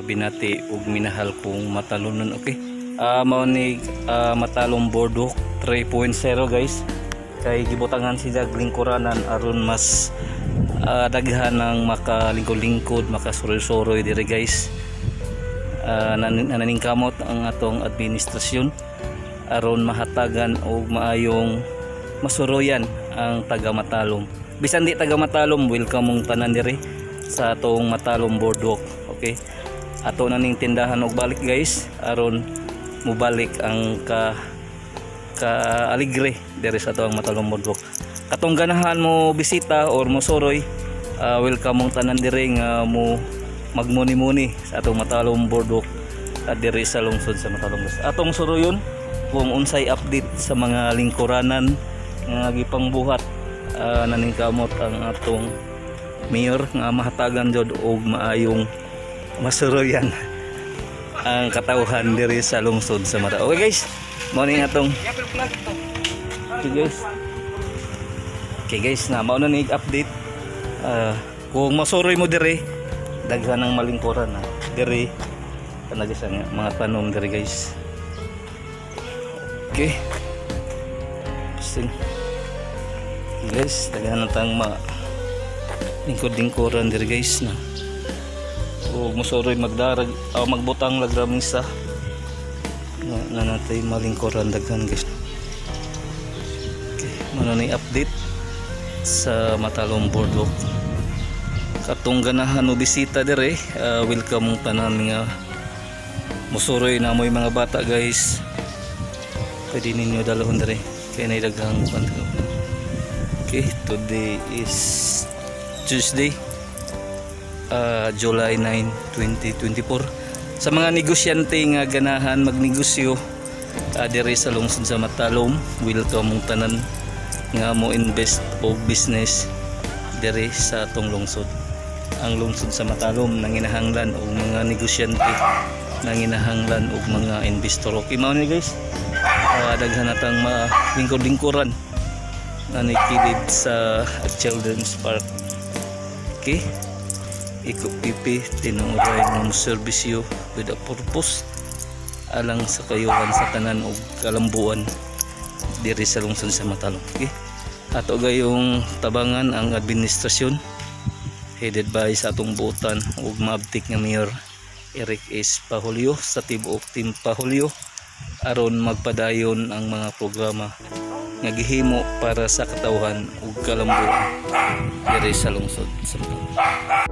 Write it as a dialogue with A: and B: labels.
A: Mga binati ug minahal kong Matalomnon, okay? Mao ni Matalom Boardwalk 3.0, guys, kay gibutangan sila lingkuranan aron mas daghan ng makalingkod-lingkod, makasuroy-suroy diri, guys. Naningkamot ang atong administrasyon aron mahatagan og maayong masuroyan ang taga Matalom. Bisan di taga Matalom, welcome mong tanan diri sa atong Matalom Boardwalk, okay? Ato na ning tindahan og balik, guys, aron mubalik ang ka ka aligre diri sa atong Matalom Boardwalk. Katong ganahan mo bisita or mo suroy, welcome mong tanan diri nga mo magmuni-muni sa atong Matalom Boardwalk at diri sa lungsod sa Matalom. Atong suroyon kung unsay update sa mga lingkuranan nga gipangbuhat. Naningkamot ang atong mayor nga mahatagan jud og maayong masuroyan ang katawhan diri sa lungsod sa Mata. Okay guys, mao ni atong. Okay guys. Okay guys, na mao na ni update. Kung masuroy mo diri, daghan ang malingkuran na diri, kanagi sa mga tanom diri, guys. Okay. Still. Guys, daghan na tang ma lingkod-lingkuran diri, guys, na. O musuroy magdarag o magbutang lagramisa na, na natay malingkuran daghan, guys. Okay, mao na update sa Matalom Boardwalk. Katong ganahan o bisita dire, welcome mong tanan nga musuroy na mo'y mga bata, guys. Pwede ninyo dalahon dire kay nay daghang kuan. Okay, today is Tuesday, July 9, 2024. Sa mga negosyante nga ganahan magnegosyo diri sa lungsod sa Matalom, welcome mong tanan nga mo invest og business diri sa atong lungsod. Ang lungsod sa Matalom nanginahanglan og mga negosyante, nanginahanglan og mga investor. Okay, mao ni guys. Daghan natang malingkod-lingkuran na nikilid sa Children's Park. Okay. Iko pipi tinuoray nga serbisyo with a purpose alang sa kayuhan sa tanan og kalambuan diri sa lungsod sa Matalom. Okay. Ato gayong tabangan ang administrasyon headed by sa atong buotan ug maabtik nga Mayor Eric S. Pahulyo sa tibuok Team Pahulyo aron magpadayon ang mga programa nga gihimo para sa katawhan ug kalambuan diri sa lungsod sa Matalom.